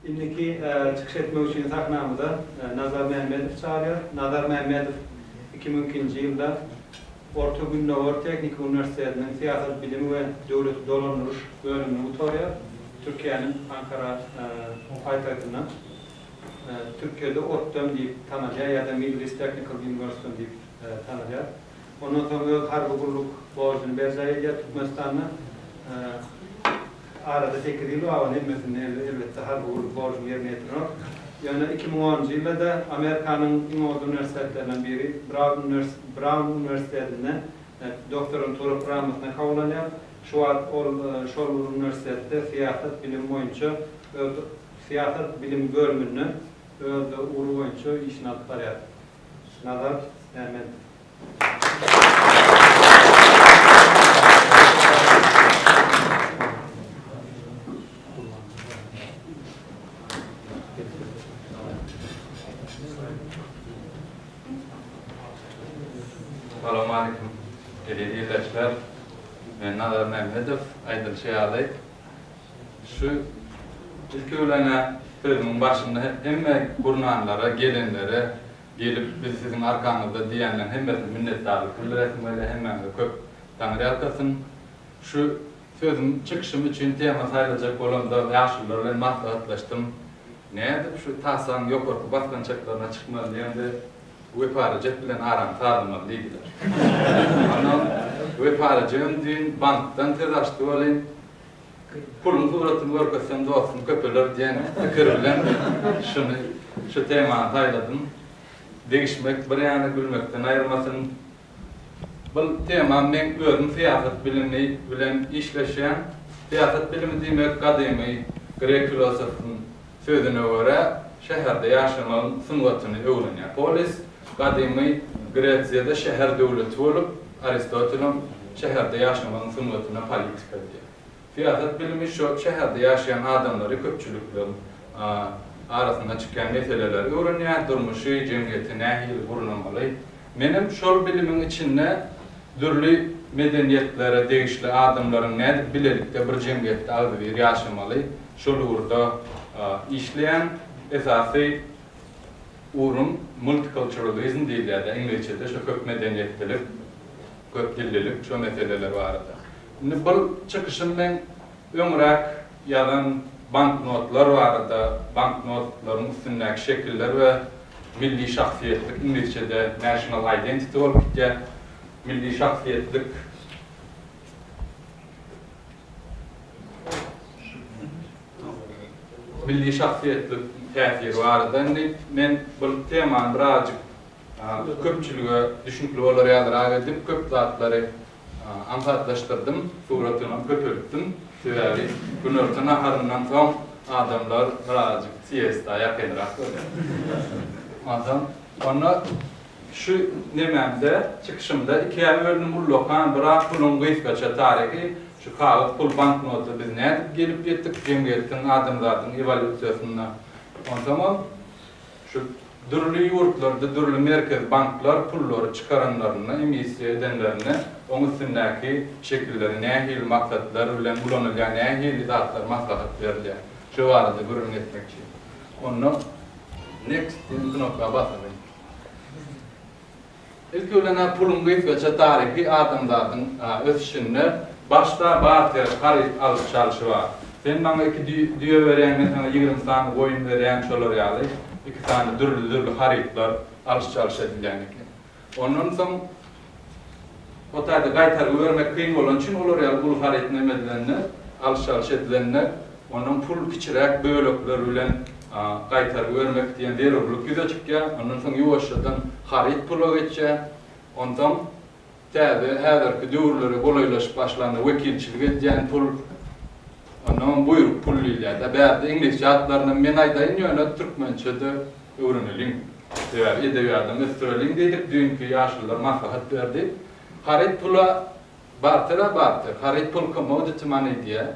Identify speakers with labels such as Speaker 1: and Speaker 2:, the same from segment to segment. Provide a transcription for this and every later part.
Speaker 1: Indiki çykyş etmek üçin sahnamyza Nazar Mämmedowy çagyrýarys. Nazar Mämmedow 2002-nji ýylda Orta Gündogar Tehniki uniwersitetiniň syýasat bilimi we döwleti dolandyryş bölümini gutarýar. Türkiýäniň Ankara paýtagtynda. Türkiýede ODTÜM diýip tanalýar ýa-da Middle East Technical University diýip tanalýar. Ondan soň öz harby gulluk borjuny berjaý edýär Türkmenistanda. Arada sekiz ýyl bar, ony hemmesinde elbetde harby gulluk borjuny ýerine ýetirenok. Ýöne 2010-njy ýylda-da Amerikanyň iň owadan uniwersitetlerinden biri Braun uniwersitetinde doktorantura programmasyna kabul alýar. Şu wagt ol şol uniwersitetde syýasat bilimi boýunça öz syýasat bilimi bölüminde öz ugry boýunça işini alyp barýar. Nazar Mämmedow.
Speaker 2: Salowmaleýkim, eziz ildeşler! Men Nazar Mämmedow, aýdylyşy ýaly, şu ilki bilen-ä sözümiň başynda hemme gurnanlara, gelenlere, Gelip biz siziň arkaňyzda diýýänleň hemmesine minnetdarlyk bildiresim gelýär hemmäňize köp Taňryýalkasyn. Şu sözüm çykyşym üçin tema saýlajak bolamda ýaşulular bilen maslahatlaşdym. Nädip şu tasaň ýokarky basgançaklaryna çykmaly diýemde Wepa Rejep bilen arany sazlamaly diýdiler. Ondan Wepa Rejebem düýn bankdan söz açdy welin Puluň suratyny görkezsem dostum köpeler diýen pikir bilen şuny şu temany saýladym. Degişmek bir ýana gülmekden aýyrmasyn. Bul tema meň özüm syýasat bilimi bilen işleşýän. Syýasat bilimi diýmek gadymy grek filosofyň sözüne görä şäherde ýaşamagyň sungatyny öwrenýär. Polis gadymy Gresiýada şäher döwleti bolup Aristotelem şäherde ýaşamagyň sungatyna politika diýýär. Syýasat bilimi şo şäherde ýaşaýan adamlary köpçülikleriň arasynda çykýan meseleleri öwrenýär, durmuşy, jemgyýeti nähili gurnamaly. Menem şol bilimiň içinde dürli medeniýetlere degişli adamlaryň nädip bilelikde bir jemgyýetde agzybir ýaşamaly, şol ugurda işleýän. Esasy ugrum multikulturalizm diýilýär-de iňlisçede şo köp medeniýetlilik. Köp dillilik şo meseleler barada. Indi bul çykyşym meň öňräk ýazan banknotlar barada, banknotlaryň üstündäki şekiller we milli şahsyýetlik iňlisçede national identity bolup gitýär. Milli şahsyýetlik milli şahsyýetlik täsiri barada indi men bul temany birazjyk Köpçülige düşnükli bolar ýalyrak edip köp zatlary aňsatlaşdyrdym, suratynam köpeltdim. Sebäbi günorta naharyndan soň adamlar birazajyk siesta ýakynrak bolýar. Onsoň onda şu nemämde, çykyşymda ikä böldüm ullakan biraz puluň gysgaça taryhy, şu kagyz pul banknota biz nädip gelip ýetdik jemgyýetiň, adamzadyň ewolýusiýasynda. Onsoňam Şu dürli ýurtlarda dürli merkezi banklar pullary çykaranlarynda, emissiýa edenlerinde oň üstündäki şekilleri nähili maksatlar bilen ulanylýar, nähili zatlar maslahat berilýär. Şo barada gürrüň etmekçi. Onda Next diýen knopka basalyň. Ilki bilen-ä puluň gysgaça taryhy adamzadyň ösüşinde başda barter, haryt alyş-çalşy bar. Sen maňa iki düýe berýäň, men saňa 20 sany goýun berýän şolar ýaly iki sany dürli-dürli harytlar alyş-çalyş edilýän eken. Ondan soň o taýda gaýtargy bermek kyn bolany üçin olar ýaly uly haryt neme edilende, alyş-çalyş edilende Ondan pul kiçiräk bölekler bilen gaýtargy bermek diýen zerurlyk ýüze çykýar. Ondan soň ýuwaşjadan haryt pula geçýär. Onsoň täze häzirki döwürlere golaýlaşyp başlanda wekilçilik edýän pul, ondanam buýruk pul diýilýär-de. Bärde iňlisçe atlarynam men aýdaýyn, ýöne türkmençe-de öwreneliň. Sebäbi edebiýadam ösdüreliň diýdik, düýnki ýaşulular maslahat berdi. Haryt pula barter-ä barter, haryt pul commodity money diýýär.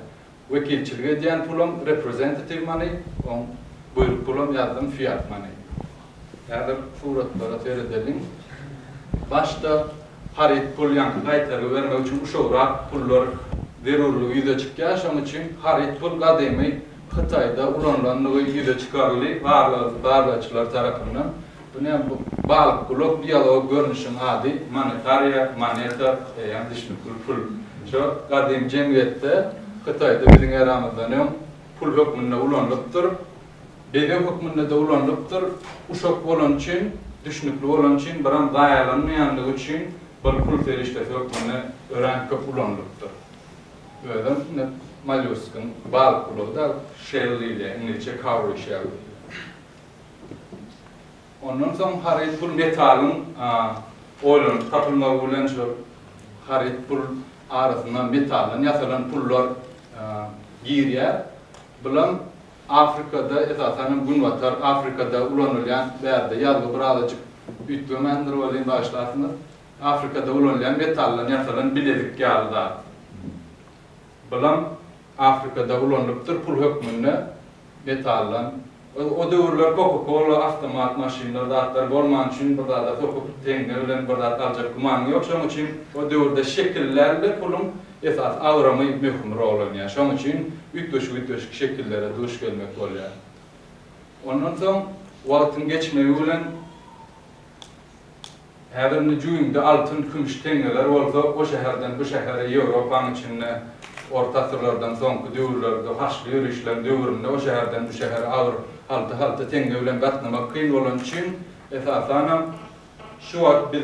Speaker 2: Wekilçilik edýän pulam representative money, oň buýruk pulam ýazdym fiat money. Häzir suratlara seredeliň. Başda haryt pul ýaňky gaýtargy bermek üçin uşagrak pullar zerurlygy ýüze çykýar. Şoň üçin haryt pul gadymy. Hytaýda ulanylandygy ýüze çykaryldy barlagçylar tarapyndan. Bu näme bu balykgulak biologik görnüşiň ady monetariýa, moneta, eýýäm düşnükli pul. Şo gadym jemgyýetde Hytaýda biziň eramyzdan öň pul hökmünde ulanylypdyr. Bezeg hökmünde-de ulanylypdyr. Uşak bolany üçin, düşnükli bolany üçin, biram zaýalanmaýanlygy üçin bir pul serişdesi hökmünde örän köp ulanylypdyr. Özem ine mollýuskyň balykgulagy-da shell diýilýär, iňlisçe cowrie shell diýilýär. Ondan soň haryt pul metalyň oýlanyp tapylmagy bilen şol haryt pul arasynda metaldan ýasalan pullar girýär. Bulam Afrikada, esasan hem Günbatar Afrikada ulanylýan bärde ýazgy birazajyk üýtgemändir welin bagyşlarsyňyz. Afrikada ulanylýan metaldan ýasalan bilezik ýaly zat. Bulam Afrikada ulanylypdyr pul hökmünde metaldan. O döwürler Coca-Cola, awtomat maşynlar zatlar bolmany üçin bir zada sokup teňňe bilen bir zat aljak gümanyň ýok. Şoň üçin o döwürde şekil däl-de puluň esasy agramy möhüm rol oýnaýar. Şoň üçin üýtgeşik-üýtgeşik şekillere duş gelmek bolýar. Ondan soň wagtyň geçmegi bilen Häzir indi jübiňde altyn, kümüş teňňeler bolsa, o şäherden bu şähere Ýewropanyň içinde orta asyrlardan soňky döwürlerde, haçly ýörişleriň döwründe o şäherden bu şähere agyr halta-halta teňňe bilen gatnamak kyn bolany üçin, esasanam, şu wagt biz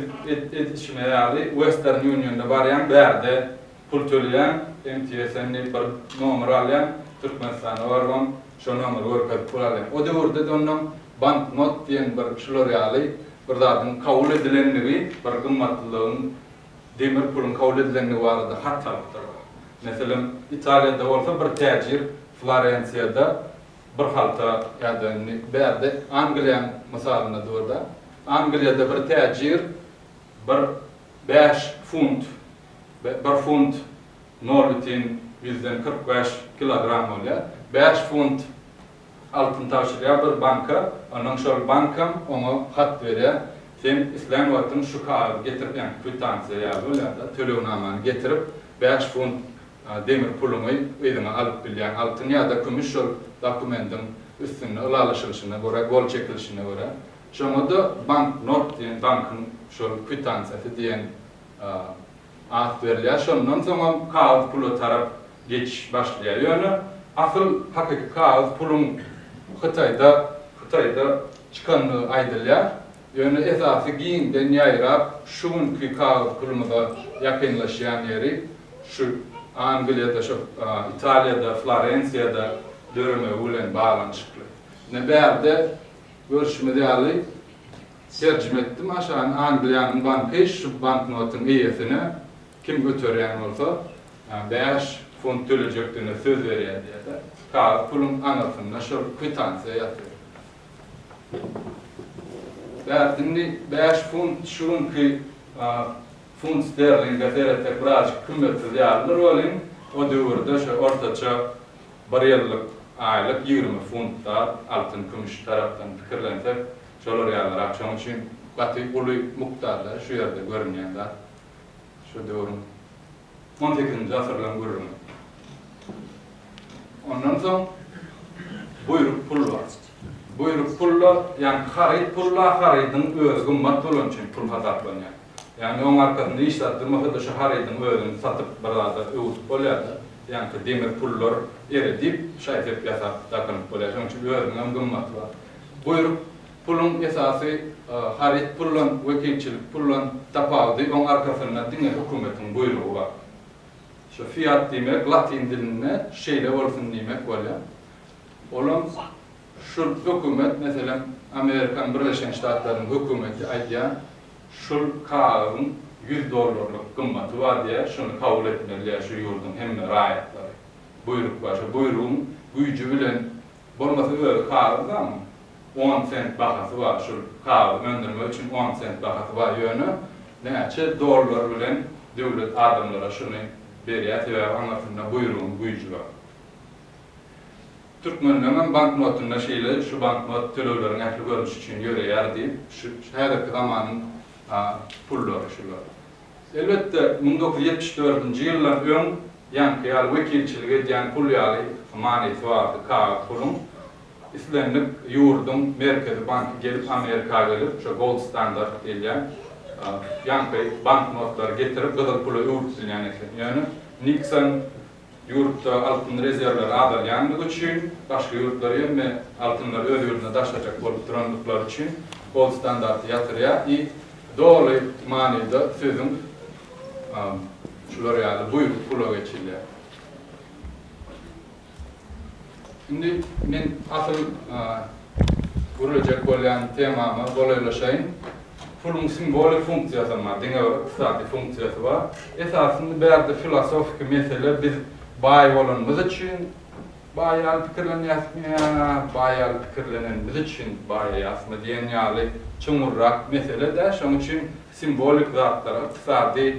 Speaker 2: edişimiz ýaly Western Union-da barýaň, bärde Pul töleýäň, MTSN diýip bir nomer alýaň, Türkmenistana barybam şo nomeri görkezip pul alýaň. O döwürde-de onnoň banknot diýen bir şular ýaly bir zadyň kabul edilendigi, bir gymmatlylygyň, demir puluň kabul edilendigi barada hat alypdyrlar. Meselem, Italiýada bolsa bir täjir Florensiýada bir halta ýa-da indi bärde Angliýaň mysalynda dur-da, Angliýada bir täjir bir bäş funt Bir funt nol bütin 145 kilogram bolýar. Bäş funt altyn tabşyrýar bir banka, onnoň şol bankam oňa hat berýär, sen islän wagtyň şu kagyzy getirip, ýagny kwitansiýa ýaly bolýar-da, tölegnamany getirip, bäş funt demir puluňy yzyňa alyp bilýäň. Altyn ýa-da kümüş şol dokumendiň üstünde ylalaşylyşyna görä, gol çekilişine görä. Şoňa-da banknot diýen bankyň şol kwitansiýasy diýen At berilýär. Şondan soňam kagyz pula tarap geçiş başlaýar. Ýöne asyl hakyky kagyz puluň Hytaýda Hytaýda çykandygy aýdylýar. Ýöne esasy giňden ýaýrap şu günki kagyz pulumyza ýakynlaşýan ýeri şu Angliýada şo Italiýada Florensiýada döremegi bilen baglanyşykly. Ine bärde görşümiz ýaly Terjime etdim aşagyny Angliýanyň banky şu banknotyň eýesine kim göterýän bolsa bäş funt tölejekdigine söz berýär diýýär-de. Kagyz puluň aňyrsynda şol kwitansiýa ýatyr. Bärde indi bäş funt şu günki funt sterlinge seretsek birazjyk kümmetsiz ýalydyr welin, o döwürde şo ortaça bir ýyllyk aýlyk 20 funt zat altyn-kümüş tarapdan pikirlensek Şolar ýalyrak. Şonuň üçin gaty uly mukdarda şu ýerde görünýän zat şu döwrüň on sekizinji asyrlaryň gürrüňi. Ondan soň buýruk pul bar. Buýruk pulda, ýagny haryt pulda harydyň özi gymmat bolany üçin pul hasaplanýar. Ýagny oň arkasynda hiç zat durmasa-da şu harydyň özüni satyp bir zada öwürip bolýar-da. Ýaňky demir pullar eredip, şaý-sep ýasap dakynyp bolýar. Şonuň üçin özüniňem gymmaty bar. Buýruk puluň esasy haryt puldan, wekilçilik puldan tapawudy oň arkasynda diňe hökümetiň buýrugy bar. Şu fiat diýmek latyn dilinde şeýle bolsun diýmek bolýar. Olam şul hökümet meselem Amerikanyň Birleşen Ştatlarynyň hökümeti aýdýar şul kagyzyň ýüz dollarlyk gymmaty bar diýýär şuny kabul etmeli diýýär şu ýurduň hemme raýatlary. Buýruk bar şo buýrugyň güýji bilen Bolmasa özi kagyz zamuň on sent bahasy bar şul kagyzy öndürmek üçin on sent bahasy bar ýöne näçe dollar bilen döwlet adamlara şuny berýär sebäbi aňyrsynda buýrugyň güýji bar. Türkmenleňem banknotynda şeýle şu banknot tölegleriň ähli görnüşi üçin ýöreýär diýip şu häzirki zamanyň pullary şular. Elbetde 1974-nji ýyldan öň. Ýaňky ýaly wekilçilik edýän pul ýaly manysy bardy kagyz puluň. Islendik ýurduň merkezi banky gelip Amerika gelip şo gold standard diýilýän ýaňky banknotlary getirip gyzyl pula öwrüp bilýän eken. Ýöne Nikson ýurtda altyn rezerwleri azalýandygy üçin başga ýurtlar hemme altynlary öz ýurduna daşajak bolup durandyklary üçin gold standarty ýatyrýar i doly manyda sözüň Şular ýaly buýruk pula geçilýär. Indi men asyl gürlejek bolýan temama golaýlaşaýyn. Puluň simwolik funksiýasam bar, diňe bir ykdysady funksiýasy bar. Esasynda bärde filosofiki mesele biz baý bolanymyz üçin baý ýaly pikirlenýäsmi ýa baý ýaly pikirlenenimiz üçin baýaýasmy diýen ýaly çuňňurrak mesele däl. Şonuň üçin Simwolik zatlar ykdysady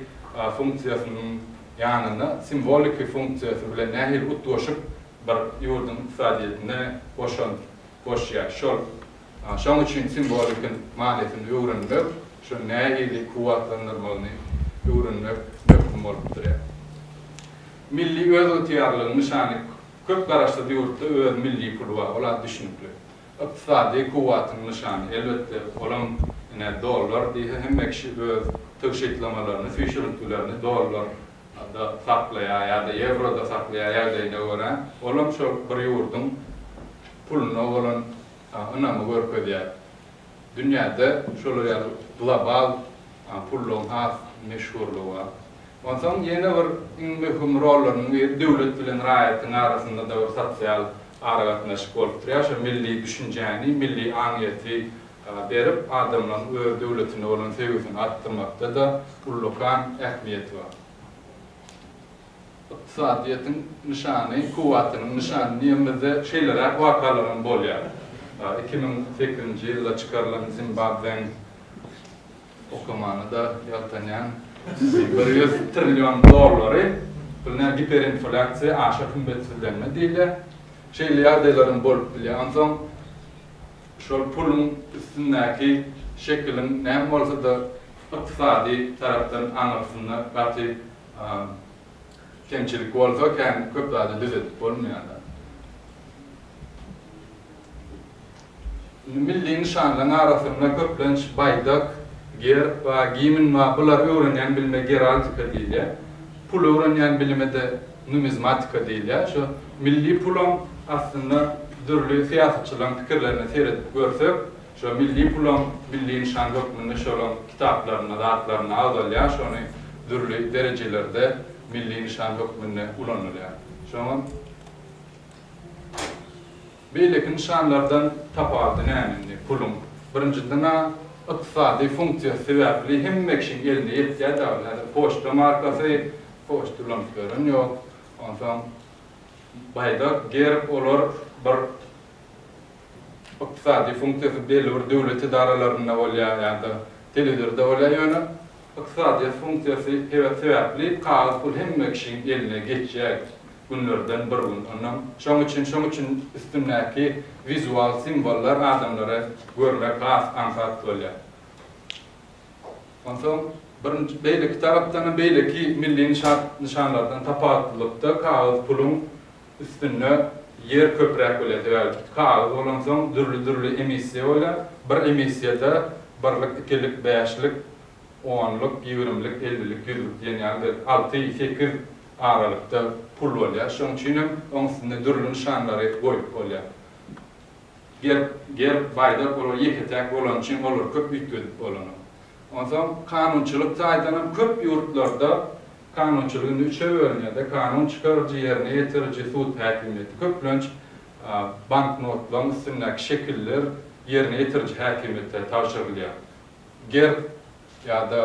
Speaker 2: funksiýasynyň ýanynda simwoliki funksiýasy bilen nähili utgaşyp bir ýurduň ykdysadyýetine goşant goşýar. Şol şoň üçin simwoliki manysyny öwrenmek, şony nähili kuwwatlandyrmagyny öwrenmek möhüm bolup durýar. Milli özygtyýarlygyň nyşany Köp garaşsyz ýurtda öz milli puly bar, ol-a düşnükli. Ykdysady kuwwatyň nyşany, elbetde, olam ine dollar diýse hemme kişi öz tygşytlamalaryny, süýşürintgilerini dollarda saklaýar ýa-da ýewroda saklaýar ýagdaýyna görä, olam şol bir ýurduň puluna bolan ynamy görkezýär. Dünýäde şolar ýaly global pullaryň has meşhurlygy bar. Onsoň ýene bir iň möhüm rollarynyň biri döwlet bilen raýatyň arasynda-da bir sosial aragatnaşyk bolup durýar. Şo milli düşünjäni, milli aňyýeti berip, adamlaryň öz döwletine bolan söýgüsini artdyrmakda-da ullakan ähmiýeti bar. Ykdysadyýetiň nyşany, kuwwatynyň nyşany diýenimizde şeýleräk wakalaram bolýar. 2008-nji ýylda çykarylan Zimbabweň Okamana-da ýaltanýan 100 trillion dollary, bu näme giperinflýasiýa, aşa hümmetsizlenme diýilýär. Şeýle ýagdaýlaram bolup bilýär. Onsoň şol puluň üstündäki şekiliň näme bolsa-da ykdysady tarapdan aňyrsynda gaty kemçilik bolsa kän köp zady düzedip bolmaýar-da. Indi milli nyşanlaryň arasynda köplenç baýdak, gerb bar, gimn bar. Bulary öwrenýän bilime geraldika diýilýär. Pul öwrenýän bilime-de numizmatika diýilýär. Şu milli pulam aslynda dürli syýasatçylaryň pikirlerine seredip görsek, şo milli pulam milli nyşan hökmünde şolaň kitaplarynda, zatlarynda agzalýar. Şony dürli derejelerde milli nyşan hökmünde ulanylýar. Şoňa. Beýleki nyşanlardan tapawudy näme indi puluň? Birinjiden-ä ykdysady funksiýasy sebäpli hemme kişiň eline ýetýär-dä ol. Häzir poçta markasy, poçta ulanyp ýören ýok. Onsoň baýdak, gerb olar bir ykdysady funksiýasy belli bir döwlet edaralarynda bolýar ýa-da telewizorda bolýar ýöne ykdysadyýet funksiýasy sebäpli kagyz pul hemme kişiň eline geçýär. Günlerden bir gün onam. Şoň üçin şoň üçin üstündäki wizual simwollar adamlara görmek has aňsat bolýar. Onsoň birinji beýleki tarapdanam beýleki milli nyşanlardan tapawutlylykda kagyz puluň üstünde ýer köpräk bolýar. Sebäbi kagyz bolansoň dürli-dürli emissiýa bolýar. Bir emissiýada birlik, ikilik, bäşlik, onluk, ýigrimlik, ellilik, ýüzlük diýen ýaly bir alty, sekiz aralykda pul bolýar. Şonuň üçin hem oň üstünde dürli nyşanlary goýup bolýar. Gerb, gerb, baýdak olar ýeke-täk bolany üçin olary köp üýtgedip bolanok. Onsoň kanunçylyk taýdan hem köp ýurtlarda kanunçylyk indi üçe bölünýär-de, kanun çykaryjy, ýerine ýetiriji, sud häkimiýeti. Köplenç banknotlaryň üstündäki şekiller ýerine ýetiriji häkimiýete tabşyrylýar. Gerb ýa-da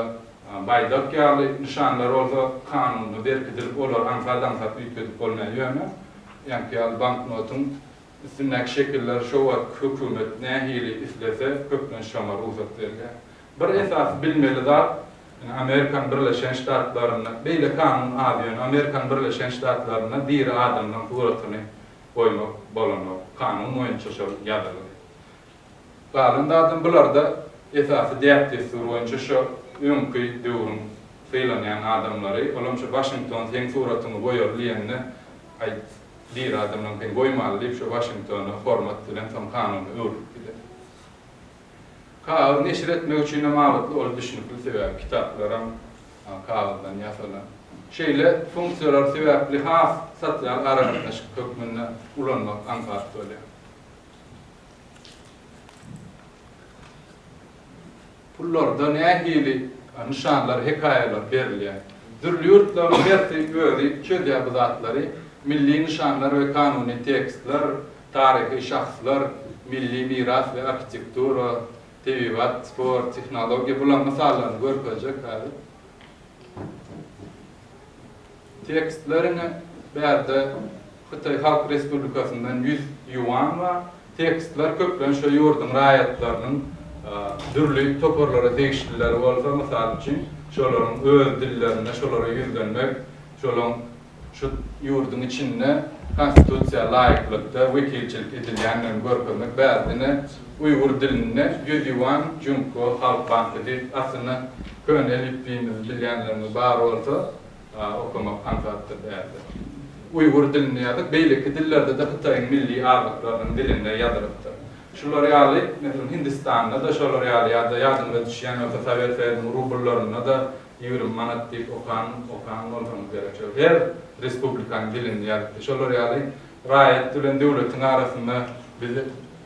Speaker 2: baýdak ýaly nyşanlar bolsa kanunda berkidilip, olary aňsat-aňsat üýtgedip bolmaýar. Ýöne ýaňky ýaly banknotyň üstündäki şekiller şo wagtky hökümet nähili islese, köplenç şoňa rugsat berilýär. Bir esasy bilmeli zat, ine Amerikanyň Birleşen Ştatlarynda, beýle kanun az, ýöne Amerikanyň Birleşen Ştatlarynda diri adamlaryň suratyny goýmak bolanok. Kanun boýunça şol ýazylgy. Galan zadam bularda esasy däp-dessur boýunça şo öňki döwrüň. sylanýan adamlary, olam şu Waşington seň suratyňy goýaly diýende, aý, diri adamlaryňkyny goýmaly diýip, şu Waşingtona hormat bilen soň kanuna öwrülip giden. Kagyz neşir etmek üçinem amatly, ol düşnükli, sebäbi kitaplaram kagyzdan ýasalan. Şeýle funksiýalar sebäpli has sosial aragatnaşyk hökmünde ulanmak aňsat bolýar. Pullarda nähili nyşanlar, hekaýalar berilýär? Dürli ýurtlaryň hersi özi çözýär bu zatlary. Milli nyşanlar we kanuny tekstler, taryhy şahslar, milli miras we arhitektura, tebigat, sport, tehnologiýa bulaň mysallaryny görkezjek häzir. Tekstlerine bärde Hytaý Halk Respublikasyndan 100 ýuan bar. Tekstler köplenç şo ýurduň raýatlarynyň dürli toparlara degişlileri bolsa, mysal üçin, şolaryň öz dillerinde şolara ýüzlenmek, şolaň şu ýurduň içinde konstitusiýa laýyklykda wekilçilik edilýändigini görkezmek bärde ine uýgur dilinde 100 ýuan Jungko Halk Banky diýip aslynda köne elipbiýimizi bilýänleriňiz bar bolsa okamak aňsatdyr bärde. Uýgur dilinde ýazyp, beýleki dillerde-de Hytaýyň milli azlyklarynyň dilinde ýazylypdyr. Şular ýaly, meselem, Hindistanda-da şolar ýaly ýa-da ýadyňyza düşýän bolsa Sowet Soýuzynyň rubllarynda-da 20 manat diýip okan, okan bolsaňyz gerek şol. Her respublikanyň dilinde ýazypdy. Şolar ýaly raýat bilen döwletiň arasynda bizi,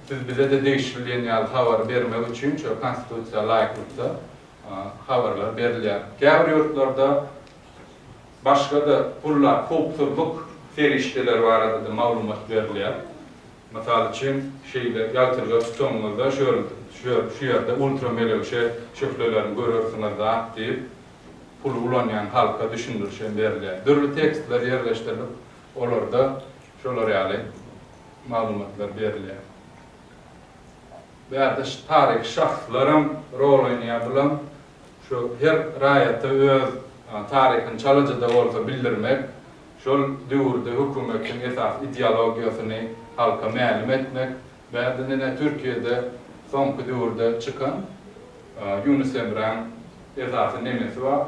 Speaker 2: siz bize-de degişli diýen ýaly habary bermek üçin şol konstitusiýa laýyklykda habarlar berilýär. Käbir ýurtlarda başga-da pullar, howpsuzlyk serişdeleri barada-da maglumat berilýär. Mysal üçin, şeýle ýagtylga tutanyňyzda şöl şu ýerde ultramelewşe şöhlelerini görersiňiz zat diýip, puly ulanýan halka düşündiriş hem berilýär. Dürli tekstler ýerleşdirilip, olarda şolar ýaly maglumatlar berilýär. Bärde taryhy şahslaram rol oýnaýar bulam şu her raýata öz taryhyny çalaja-da bolsa bildirmek, şol döwürde hökümetiň esasy ideologiýasyny halka mälim etmek. Bärde nene Türkiýede soňky döwürde çykan Ýunus Emräň esasy nemesi bar,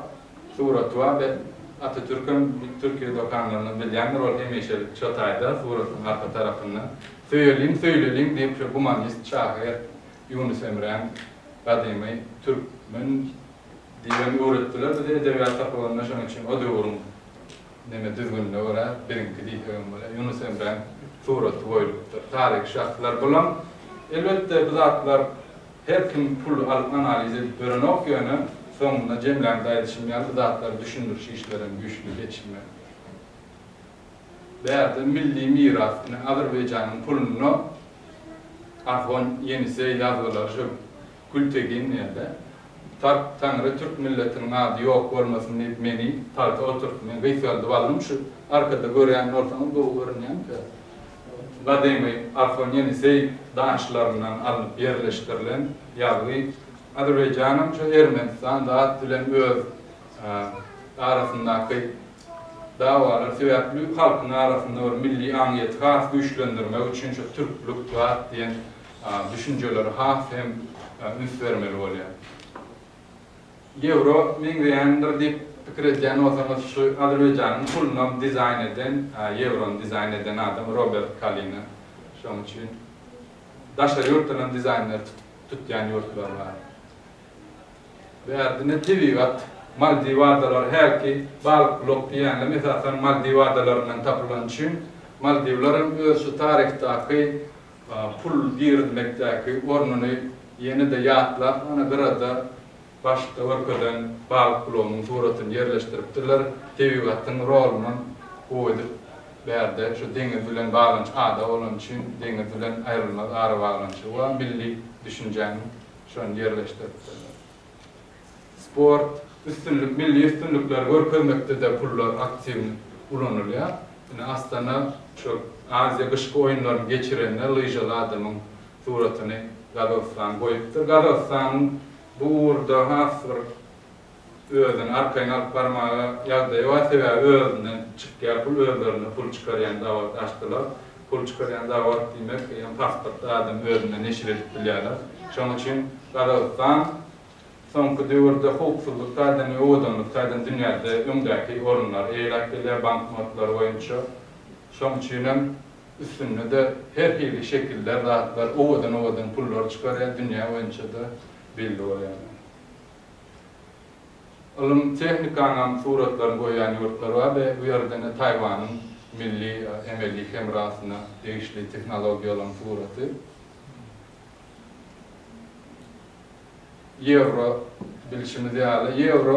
Speaker 2: suraty bar. Atatürkem Türkiýede okanlaryňyz bilýändir ol hemişelik şo taýda suratyň arka tarapynda. Söýeliň, söýleliň diýip şu gumanist şahyr Ýunus Emräň gadymy türkmen diýibem öwretdiler bize edebiýat sapagynda, şonuň üçin o döwrüň neme düzgünine görä biziňki diýsegem bolýar. Ýunus Emräň suraty goýlupdyr. Taryhy şahslar bulam elbetde bu zatlar her kim pul alyp analiz edip berenok ýöne soňunda jemlämde aýdyşym ýaly bu zatlary düşündiriş işlerem güýçli geçilmeli. Bärde milli miras, ine Azerbaýjanyň pulunda Arhon Ýeniseý ýazgylary şu Gültegin diýende, Tarp Taňry türk milletiniň ady ýok bolmasyn diýip meni tagta oturtdy. Men gysgaldyp aldym şu arkada görýän bolsaňyz gowy görünýänkä. Gadymy Arhon Ýeniseý daşlaryndan alnyp ýerleşdirilen ýazgy. Azerbaýjanam şu Ermenistan zat bilen öz arasyndaky Dawalar sebäpli halkyň arasynda bir milli aňyýeti has güýçlendirmek üçin şu türklük zat diýen düşünjelere has hem üns bermeli bolýar. Ýewro meňzeýändir diýip pikir edýän bolsaňyz şu Azerbaýjanyň pulunam dizaýn eden, ýewrony dizaýn eden adam Robert Kalina. Şonuň üçin daşary ýurtdan hem dizaýner tutýan ýurtlar bar. Bärde tebigat, Maldiw adalary hälki balykgulak diýýänlem esasan Maldiw adalaryndan tapylany üçin Maldiwler hem öz şu taryhdaky pul girizmekdäki ornuny ýene-de ýatlap ana gyrada başda görkezen balykgulagynyň suratyny ýerleşdiripdirler. Tebigatyň rolunam gowy edip bärde şu deňiz bilen baglanyş ada bolany üçin deňiz bilen aýrylmaz arabaglanyşygy bar milli düşünjäniň Şony ýerleşdiripdirler. Sport, üstünlik, milli üstünlikleri görkezmekde-de pullar aktiw ulanylýar. Ine, Astana şu Aziýa gyşky oýunlaryny geçirende lyžaly adamyň suratyny Gazagystan goýupdyr. Gazagystanyň bu ugurda has bir özüni arkaýyn alyp barmaga ýagdaýy bar, sebäbi özünden çykýar pul, özlerinde pul çykarýan zawod açdylar. Pul çykarýan zawod diýmek, eýýäm pasportda adam özünde neşir edip bilýärler. Şonuň üçin Gazagystan. Soňky döwürde howpsuzlyk taýdan we owadanlyk taýdan dünýäde öňdäki orunlary eýeläp gelýär banknotlar boýunça. Şoň üçinem üstünde-de her hili şekiller, zatlar, owadan-owadan pullar çykarýar, dünýä boýunça-da belli bolýar. Ylym, tehnikanyňam suratlaryny goýýan ýurtlar bar we bu ýerde-de Taýwanyň milli emeli hemrasyna degişli tehnologiýalaryň suraty. Ýewro, bilşimiz ýaly, ýewro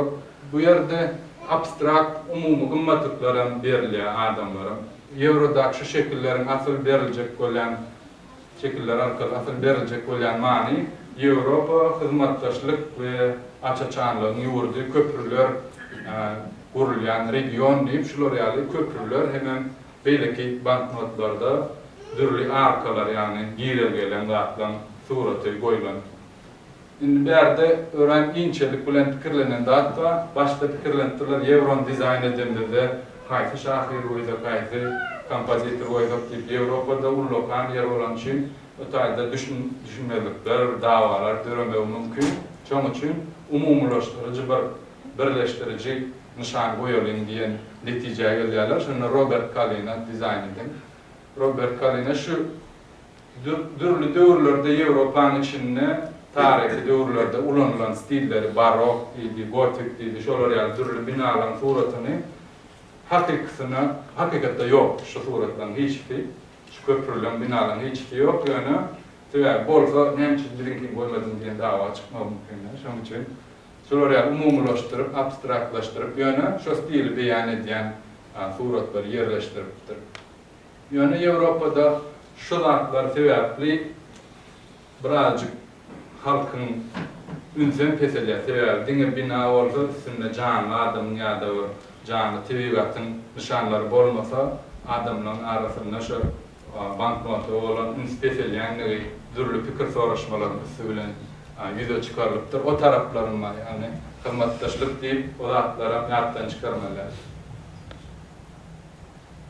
Speaker 2: bu ýerde abstrakt umumy gymmatlyklar hem berilýär adamlara. Ýewrodaky şu şekilleriň asyl beriljek bolýan şekiller arkaly asyl beriljek bolýan many Ýewropa hyzmatdaşlyk we aç-açanlygyň ýurdy, köprüler gurulýan region diýip şular ýaly köprüler hemem beýleki banknotlarda dürli arkalar ýagny girelgeleň zatlaň suraty goýlan. Indi bärde örän inçelik bilen pikirlenen zat bar. Başda pikirlenipdirler, ýewrony dizaýn edenimizde haýsy şahyry goýsak, haýsy kompozitor goýsak diýip. Ýewropada ullakan ýer bolany üçin bu taýda düşünmezlikler, dawalar döremegi mümkin. Şonuň üçin umumylaşdyryjy bir birleşdiriji nyşan goýalyň diýen netijä gelýärler. Şonda Robert Kalina dizaýn eden. Robert Kalina şu Dürli döwürlerde Ýewropanyň içinde taryhy döwürlerde ulanylan stilleri barok diýdi, gotik diýdi, şolar ýaly dürli binalaryň suratyny hakykysyna hakykatda ýok şu suratlaryň hiçisi, şu köprüleň binalaryň hiçisi ýok, ýöne sebäbi bolsa näme üçin biziňkini goýmadyň diýen dawa çykmagy mümkin şonuň üçin şolar ýaly umumylaşdyryp, abstraktlaşdyryp ýöne şo stili beýan edýän suratlary ýerleşdiripdir. Ýöne Ýewropada şu zatlar sebäpli birazjyk halkyň ünsem peselýär. Sebäbi diňe bina bolsa üstünde janly adamyň ýa-da bir janly tebigatyň nyşanlary bolmasa adamlaryň arasynda şo banknota bolan üns peselýänligi dürli pikir soraşmalaryň üsti bilen ýüze çykarylypdyr. O taraplaryň bar ýagny hyzmatdaşlyk diýip o zatlaram ýatdan çykarmaly däl.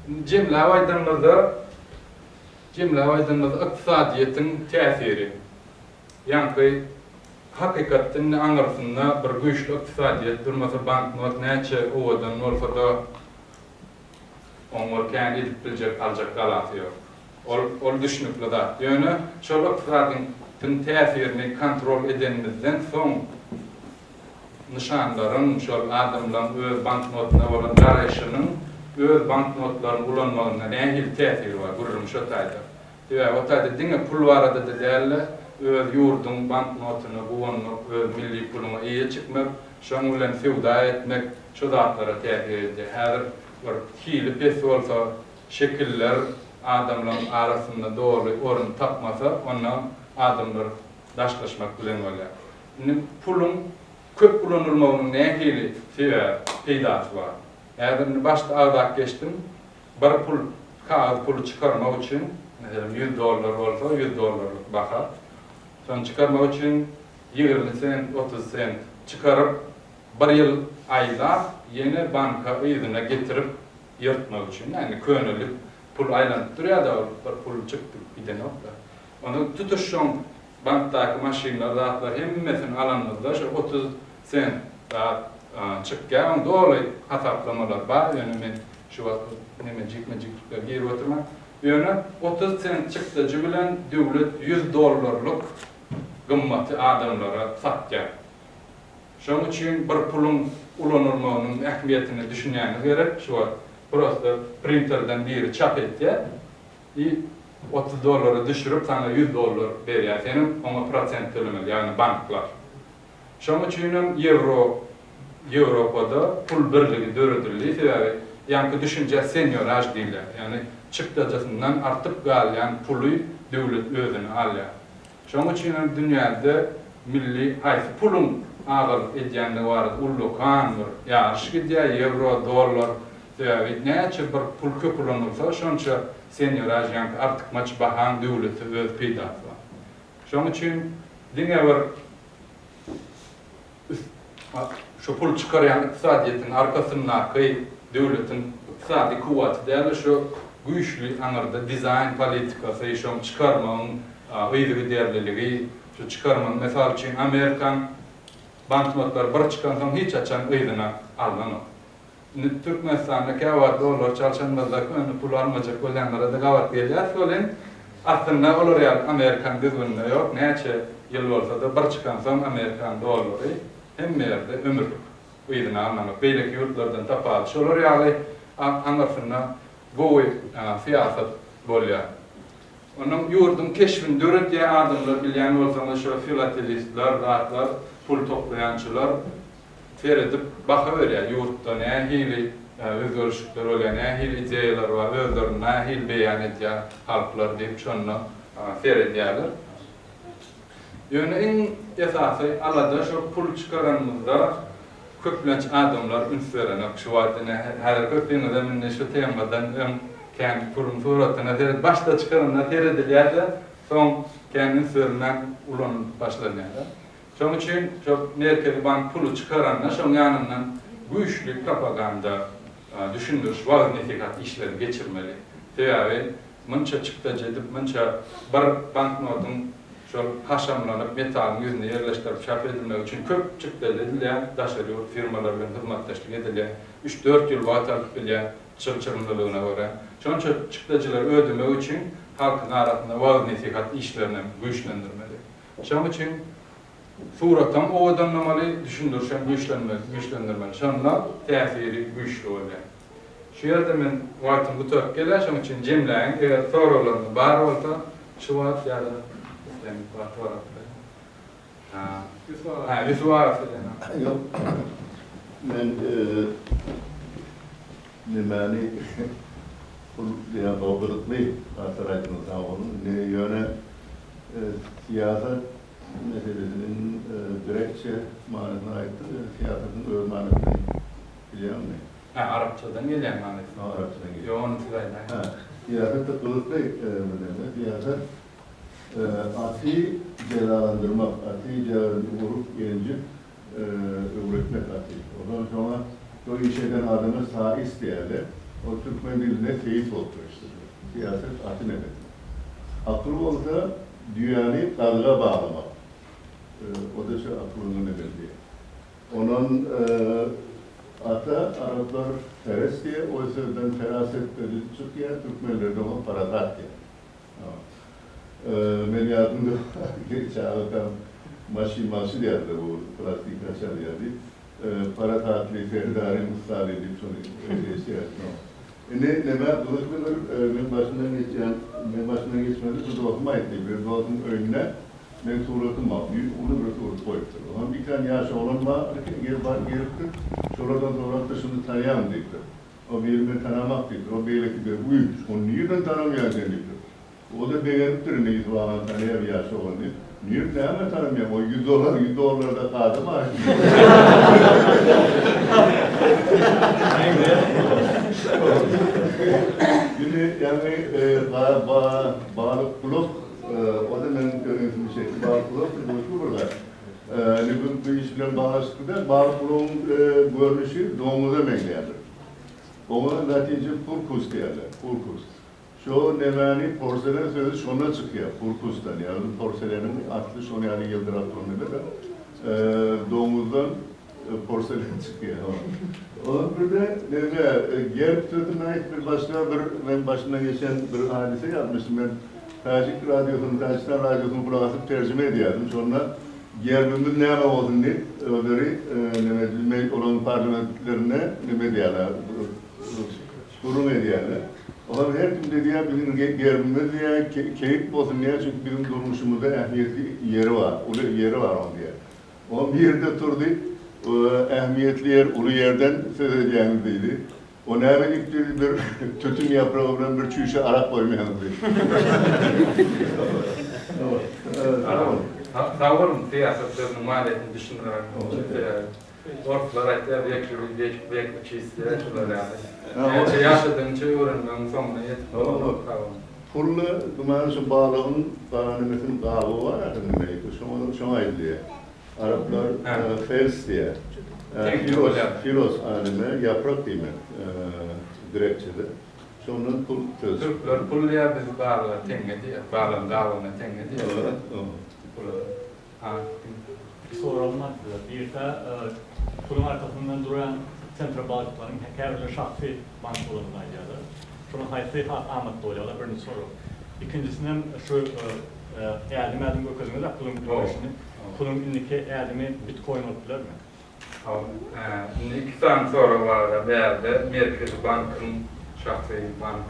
Speaker 2: Indi jemläp aýdanymyzda, jemläp aýdanymyzda ykdysadyýetiň täsiri, ýaňky hakykatda indi aňyrsynda bir güýçli ykdysadyýet durmasa banknot näçe owadan bolsa-da oň bir kän edip biljek aljak galasy ýok. Ol ol düşnükli zat. Ýöne şol ykdysadyýetiň täsirini kontrol edenimizden soň nyşanlaryň, şol adamlaryň öz banknotyna bolan garaýşynyň öz banknotlaryny ulanmagynda nähili täsiri bar, gürrüň şo taýda. Sebäbi o taýda diňe pul barada-da däl-de, öz ýurduň banknotyna guwanmak, öz milli puluňa eýe çykmak, şoň bilen söwda etmek şo zatlara täsir edýär. Häzir bir hili pes bolsa, şekiller adamlaryň arasynda doly orun tapmasa, onda adamlar daşlaşmak bilen bolýar. Indi puluň köp ulanylmagynyň nähili sebäp, peýdasy bar? Häzir indi başda agzap geçdim, bir pul, kagyz puly çykarmak üçin, meselem, 100 dollar bolsa, 100 dollarlyk baha, şony çykarmak üçin 20 sent, 30 sent çykaryp, bir ýyl aýlap, ýene banka yzyna getirip ýyrtmak üçin, ýagny könelip pul aýlanyp durýar-da, ol bir pul çykdy gidenok-da. Onda tutuş şoň Bankdaky maşynlar zatlar hemmesini alanymyzda şo 30 sent zat çykýar. Oň doly hasaplamalary bar, ýöne men şu wagt neme jikme-jikliklere girip oturman. Ýöne 30 sent çykdajy bilen döwlet 100 dollarlyk gymmaty adamlara satýar. Şoň üçin bir puluň ulanylmagynyň ähmiýetine düşünýäňiz gerek. Şu wagt prosta printerden biri çap etýär. I 30 dollara düşürip saňa 100 dollar berýär senem oňa prosent tölemeli ýagny banklar. Şoň üçinem ýewro Ýewropada pul birligi döredildi sebäbi ýaňky düşünjä senýoraž diýilýär ýagny çykdajysyndan artyp galýan puly döwlet özüne alýar. Şoň üçinem dünýäde milli haýsy puluň agalyk edýändigi barada ullakan bir ýaryş gidýär, ýewro, dollar. Sebäbi näçe bir pul köp ulanylsa, şonça senýoraž ýaňky artykmaç bahaň döwlete öz peýdasy bar. Şoň üçin diňe bir Şu pul çykarýan ykdysadyýetiň arkasyndaky döwletiň ykdysady kuwwaty däl-de, şu güýçli aňyrda dizaýn politikasy, şoň çykarmagyň yzygiderliligi, şu çykarmagyň, mysal üçin, Amerikan. Banknotlar bir çykansoň hiç haçan yzyna alnanok. Indi Türkmenistanda käwagt dollar çalşanymyzda köne pul almajak bolýanlara-da gabat gelýäris welin, aslynda olar ýaly amerikan düzgüninde ýok, näçe ýyl bolsa-da bir çykansoň amerikan dollary hemme ýerde ömürlik yzyna alnanok. Beýleki ýurtlardan tapawudy şolar ýaly aňyrsynda gowy syýasat bolýar. Onuň ýurduň keşbini döredýän adamlar bilýän bolsaňyz şo filatelistler zatlar pul toplaýançylar seredip baha berýär ýurtda nähili özgerişikler bolýar nähili ideýalar bar özlerini nähili beýan edýär halklar diýip şonda seredýärler. Ýöne iň esasy alada şo pul çykaranymyzda köplenç adamlar üns berenok şu wagt ine häzir köpüňizem indi şu temadan öň kän puluň suratyna seret başda çykaranda seredilýärde soň kän üns berilmän ulanylyp başlanýarda. Şoň üçin şo Merkezi bank puly çykaranda şoň ýanyndan güýçli propaganda düşündiriş wagyz-nesihat işlerini geçirmeli. Sebäbi Munça çykdajy edip, munça bir banknotyň şol haşamlanyp metalyň ýüzüne ýerleşdirip çap edilmegi üçin köp çykdajy edilýär, daşary ýurt firmalary bilen hyzmatdaşlyk edilýär, üç-dört ýyl wagt alyp bilýär çylşyrymlylygyna görä. Şonça çykdajylary ödemek üçin halkyň arasynda wagyz-nesihat işlerinem güýçlendirmeli. Şonuň üçin suratam owadanlamaly, düşündirişem güýçlendirmeli. Şonda täsiri güýçli bolýar. Şu ýerde men wagtym gutaryp gelýär, şonuň üçin jemläýin, eger soraglaryňyz bar bolsa şu wagt ýa-da islendik wagt sorap bilersiňiz. Hä, Ýusup aga söýlän.
Speaker 3: Ýok, men nemäni pul diýen gyzykly zatlar aýtdyňyz sag boluň. Indi ýöne syýasat meselesiniň grekçe manysyny aýtdyk, ýöne syýasatyň öz manysyny Bilýäňmi?
Speaker 2: Hä, arapçadan gelýän manysy.
Speaker 3: Ha, arapçadan gelýän.
Speaker 2: Ýok, ony siz aýdaýyň.
Speaker 3: Hä, syýasat-da gyzykly bir neme. Syýasat aty jezalandyrmak, aty urup, ýenjip, öwretmek aty. Ondan soňra şo işi eden adama sais diýerler. Ol türkmen dilinde seýis bolup geçipdir. Syýasat aty neme. Akyl bolsa düýäni gazyga baglamak. O-da şo akylyňa neme diýýär. Onan ata araplar feres diýýär, o sözden feraset sözi çykýar, türkmenlerde oňa parasat diýýär. Men ýadymda çagakam maşyn magşy diýerdiler bu plastinka çalýardy. Parasatly Serdaryň ussady diýip şony eşidýärdim. Indi neme gyzykly bir meň başymdan geçýän, meň başymdan geçmedi, bir dostum aýtdy, bir dostum öýünde Meň suratym bar, büyük uly bir surat goýupdyr. Onam bir tane ýaş oglan bar eken, gelip baryp gelipdir. Şolardan sorapdyr, şuny tanýaňmy diýipdir. O biri men tanamak diýipdir. O beýleki biri, Uý, şony nirden tanamaýaň sen diýipdir. O-da begenipdir indi Ýusup agany tanaýar ýaş oglan diýip. Nirden näme tanamaýaň, o ýüz dollar, ýüz dollarda adam a. Indi ýaňy balyk gulak O-da meniň ünsümi çekdi. Balykgulak gyzykly bir zat. Indi bu bu iş bilen baglanyşykly däl. Balykgulagyň görnüşi doňuza meňzeýändir. Oňa latynça purkus diýýärler, purkus. Şo nemäni porselen sözi şondan çykýar, purkusdan. Ýagny porseleniň asly şon ýaly ýyldyrap duran neme-de. Doňuzdan porselen çykýar. Ondan bir-de neme gerb sözüni aýt bir başga bir meň başymdan geçen bir hadysa ýazmyşdym men. Täjik radiosyny, Täjigistan radiosyny gulak asyp terjime edýärdim. Şonda gerbimiz näme bolsun diýip, özleri neme me olaryň parlamentlerinde neme edýärler, gürrüň edýärler. Olam her kim diýýär, biziň gerbimiz diýýär, keýik bolsun diýýär, çünki biziň durmuşymyzda ähmiýetli ýeri bar, uly ýeri bar onuň diýýär. Olam bir-de turdy, ähmiýetli ýer, uly ýerden söz edýäňiz diýdi. O näme diýipdir, bir tütün ýapragy bilen bir çüýşe arak goýmaýaňyz diýip.
Speaker 2: Sag boluň syýasat sözüniň manysyny düşündiren üçin sebäbi orslar aýtýar wek žiwi wek wek uçis diýýär şular ýaly. Näçe ýaşadygyňça öwrenmegiň soňuna ýetip bolanok sag boluň.
Speaker 3: Pully gümany şu balygyň gara nemesiniň gabygy bar ahyryn şoňa şoňa aýdylýar. Araplar fels diýýär. Filos, filos anime, ýaprak diýmek grekçede. Şondan pul sözi çykdy.
Speaker 2: Türkler pul diýýär, biz balyga teňňe diýýäs. Balygyň gabygyna teňňe diýýäs. Pula.
Speaker 4: Soragym bar size. Birisi puluň arkasyndan duran sentrobanklaryň käbirleri şahsy bank bolandygyny aýdýarlar. Şonuň haýsy has amatly bolýar? Ol birinji sorag. Ikinjisinem şu ädim-ädim görkezdiňiz-ä puluň üýtgeýşini. Puluň indiki ädimi bitkoin bolup bilermi?
Speaker 2: Indi iki sany sorag bar bärde Merkezi bankyň şahsy bank.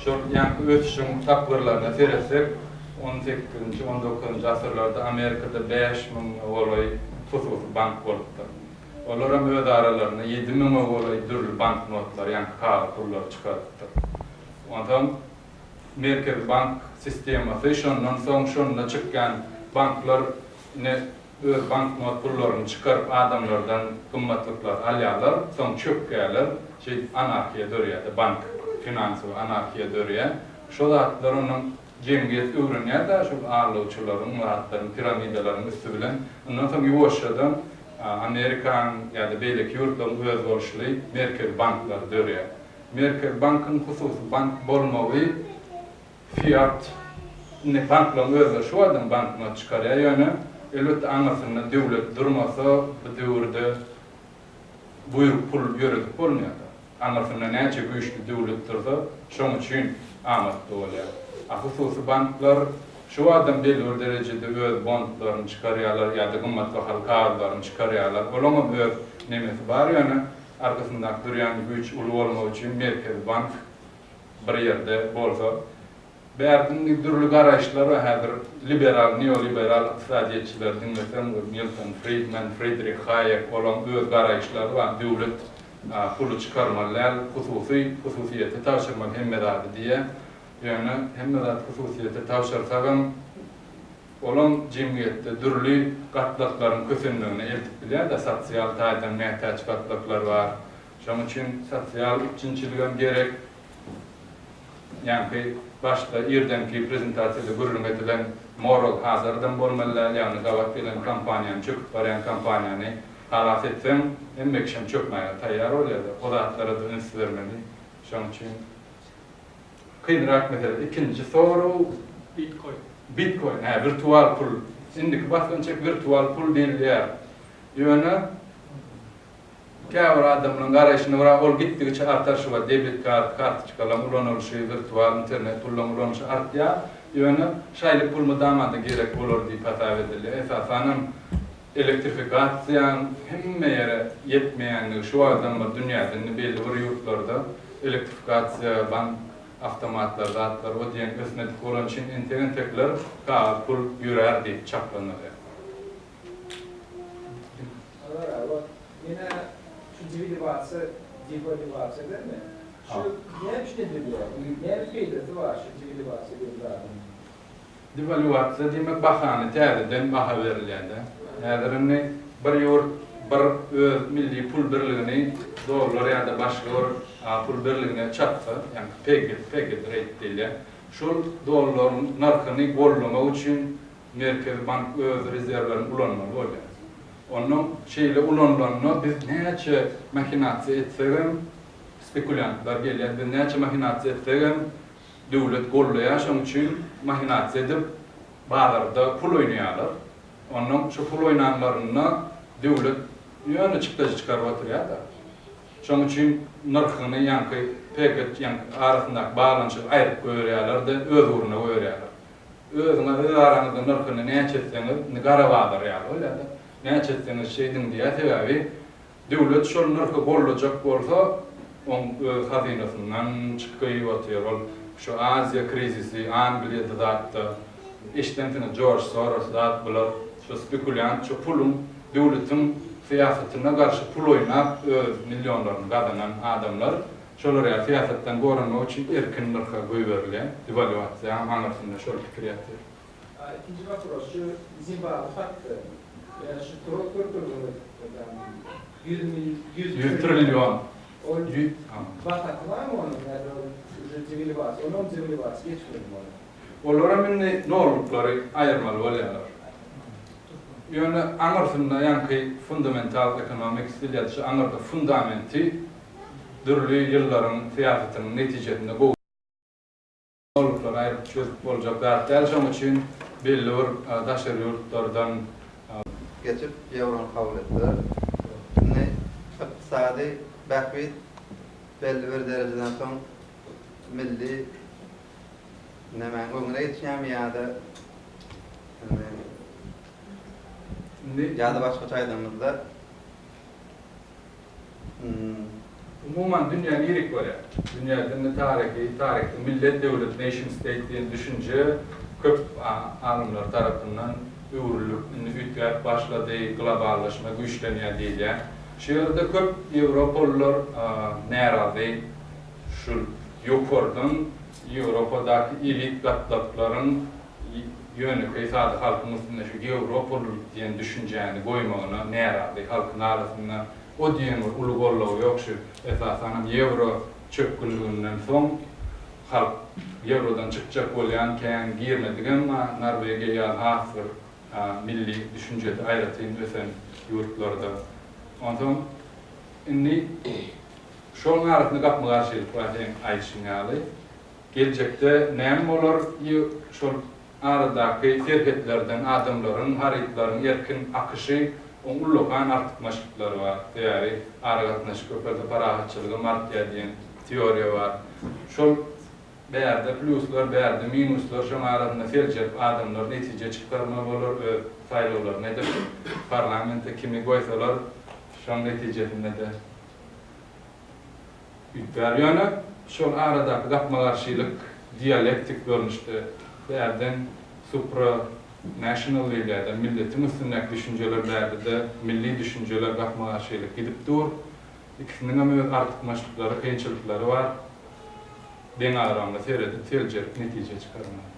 Speaker 2: Şol ýaňky ösüşiň tapgyrlaryna seretsek, on sekizinji, on dokuzynjy asyrlarda Amerikada 5000-e golaý hususy bank bolupdyr. Olaram öz aralarynda ýedi müňe golaý dürli banknotlary, ýaňky kagyz pullary çykarypdyr. Onsoň Merkezi bank sistemasy şondan soň şonda çykýan banklar ine Öz banknot pullaryny çykaryp adamlardan gymmatlyklary alýarlar, soň çökýärler, şeýdip anarhiýa dörýär-de, bank, finansowy anarhiýa dörýär. Şo zatlar ondan jemgyýet öwrenýär-de, şol aldawçylaryň, zatlaryň, piramidalaryň üsti bilen. Ondan soň ýuwaşjadan Amerikanyň ýa-da beýleki ýurtlaryň özboluşly merkezi banklary dörýär. Merkezi bankyň hususy bank bolmagy Fiat, indi banklaryň özleri şu wagtam banknot çykarýar, ýöne elbetde aňyrsynda döwlet durmasa bu döwürde buýruk pul ýöredip bolmaýar-da. Aňyrsynda näçe güýçli döwlet dursa, şoň üçin amatly bolýar. A hususy banklar şu wagtam belli bir derejede öz bondlaryny çykarýarlar ýa-da gymmat bahaly kagyzlaryny çykarýarlar. Olaňam öz nemesi bar, ýöne arkasyndaky durýan güýç uly bolmagy üçin merkezi bank bir ýerde bolsa. Bärde indi dürli garaýyşlar bar, häzir liberal, neoliberal ykdysadyýetçileri diňleseň, Milton Fridman, Fridrih Haýek, olaň öz garaýyşlary bar, döwlet puly çykarmaly däl, hususy, hususyýete tabşyrmaly hemme zady diýýär. Ýöne hemme zat hususyýete tabşyrsagam, olam jemgyýetde dürli gatlaklaryň kösenmegine eltip bilýär-de, sosial taýdan mätäç gatlaklar bar, Şonuň üçin sosial üpjünçiligem gerek. Ýaňky başda irdenki prezentasiýada gürrüň edilen moral hazardam bolmaly däl, ýagny gabat gelen kompaniýany, çöküp barýan kompaniýany halas etseň, hemme kişem çökmäge taýýar bolýar-da. O zatlara-da üns bermeli. Şonuň üçin kynrak mesele. Ikinji sorag.
Speaker 1: Bitkoin.
Speaker 2: Bitkoin, hä, wirtual pul. Indiki basgançak wirtual pul diýilýär. Ýöne Käbir adamlaryň garaýşyna görä, ol gitdigiçe artar, şu wagt debit kart, kartoçkalaryň ulanylyşy, wirtual internet pullaryň ulanylyşy artýar. Ýöne şaýly pul mydama-da gerek bolar diýip hasap edilýär. Esasanam elektrifikasiýaň hemme ýere ýetmeýänligi şu wagtam bir dünýäde indi belli bir ýurtlarda elektrifikasiýa, bank awtomatlary zatlar o diýen ösmedik bolany üçin entek-entekler kagyz pul ýörär diýip çaklanylýar.
Speaker 5: Azar aga, menä şu devalwasiýa, devalwasiýa dälmi? Şu näme üçin edilýär? Näme peýdasy bar şu devalwasiýa diýen zadyň?
Speaker 2: Devalwasiýa diýmek bahany täzeden baha berilýär-de. Häzir indi bir ýurt bir öz milli pul birligini dollar ýa-da başga bir pul birligine çatsa, ýagny peg, pegged rate diýilýär. Şol dollaryň nyrhyny gollamak üçin Merkezi bank öz rezerwlerini ulanmaly bolýar. Onnoň şeýle ulanylanda biz näçe mahinasiýa etsegem spekulýantlar gelýär, biz näçe mahinasiýa etsegem döwlet gollaýar, şonuň üçin mahinasiýa edip bazarda pul oýnaýarlar. Onnoň şu pul oýnanlarynda döwlet ýöne çykdajy çykaryp oturýar-da. Şonuň üçin nyrhyny ýaňky PG ýaňky arasyndaky baglanyşygy aýryp goýberýärler-de öz ugruna goýberýärler. Özüňe öz araňyzda nyrhyny näçe etseňiz, indi gara bazar ýaly bolýar-da, näçe etseňiz şeýdiň diýýär, sebäbi döwlet şol nyrhy gollajak bolsa, oň öz hazynasyndan çykyp otyr. Ol şu Aziýa krizisi, Angliýada zatda, eşidensiňiz Jorj Soros zat bular şu spekulýant şu puluň döwletiň syýasatyna garşy pul oýnap öz millionlaryny gazanan adamlar. Şolar ýaly syýasatdan goranmak üçin erkin nyrha goýberilýär. Dewalwasiýaň aňyrsynda şol pikir ýatyr.
Speaker 5: Ikinji wopros, şu Zimbabwe hakda. Ýa şu turok görkezdiňiz, tam 100 mil, 100
Speaker 2: 100 trillion.
Speaker 5: Ol bahasy barmy onuň ýa-da ol uje dewalwasiýa, onam dewalwasiýa geçmedimi onuň?
Speaker 2: Olaram indi nolluklary aýyrmaly bolýarlar. Ýöne aňyrsynda ýaňky fundamental economics diýilýär, şu aňyrda fundamenti dürli ýyllaryň syýasatynyň netijesinde gowy nolluklary aýryp çözüp boljak zat däl. Şonuň üçin belli bir daşary ýurtlardan.
Speaker 6: geçip ýewrony kabul etdiler. Indi ykdysady bähbit belli bir derejeden soň milli nämäň öňüne geçýärmi ýa-da indi ýa-da başgaça aýdanymyzda
Speaker 2: Umuman dünýä nirik barýar? Dünýäde indi taryhy, taryhda millet, döwlet, nation state diýen düşünje köp alymlar tarapyndan öwrülip, indi üýtgäp başlady, globallaşma güýçlenýär diýilýär. Şu ýerde köp ýewropalylar närazy şu ýokardan Ýewropadaky elit gatlaklaryň ýönekeý sada halkyň üstünde şu ýewropalylyk diýen düşünjäni goýmagyna närazy. Halkyň arasynda o diýen bir uly goldaw ýok şu esasanam ýewro çökgünliginden soň halk ýewrodan çykjak bolýan kän girmedigem bar Norwegiýa ýaly has bir milli düşünjesi aýratyn ösen ýurtlarda. Onsoň indi şonuň arasynda gapma-garşylyk bar seň aýdyşyň ýaly. Geljekde näme bolar şol aradaky serhetlerden adamlaryň, harytlaryň erkin akyşy oň ullakan artykmaçlyklary bar. Sebäbi aragatnaşyk köpelse parahatçylygam artýar diýen teoriýa bar. Şol bärde plýuslar, bärde minuslar şoň arasynda seljerip adamlar netije çykarmaly bolar öz saýlawlaryny edip parlamente kimi goýsalar şoň netijesinde-de Üýtgär. Ýöne şol aradaky gapma-garşylyk dialektik görnüşde bärden supra national diýilýär-de, milletiň üstündäki düşünjeler bärde-de milli düşünjeler gapma-garşylyk gidip dur. Ikisiniňem öz artykmaçlyklary, kynçylyklary bar. Deňagramly seredip, seljerip netije çykarmaly.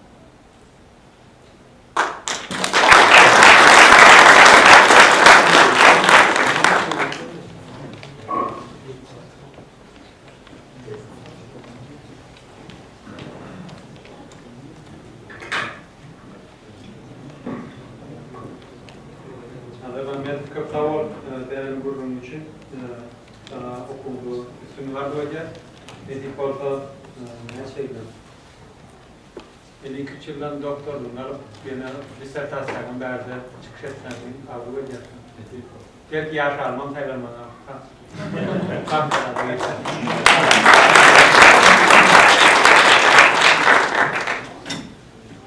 Speaker 1: Nazar Mämmedow köp sag bol beren gürrüňiň üçin. Saňa okuwda üstünlik arzuw edýäs. Nesip bolsa näçe ýyldan? 52 ýyldan doktorlygyny alyp, ýene dissertasiýaňam bärde çykyş etmäni arzuw edýärsiň. Nesip bolsa. Belki ýaş alymam saýlanmagyň.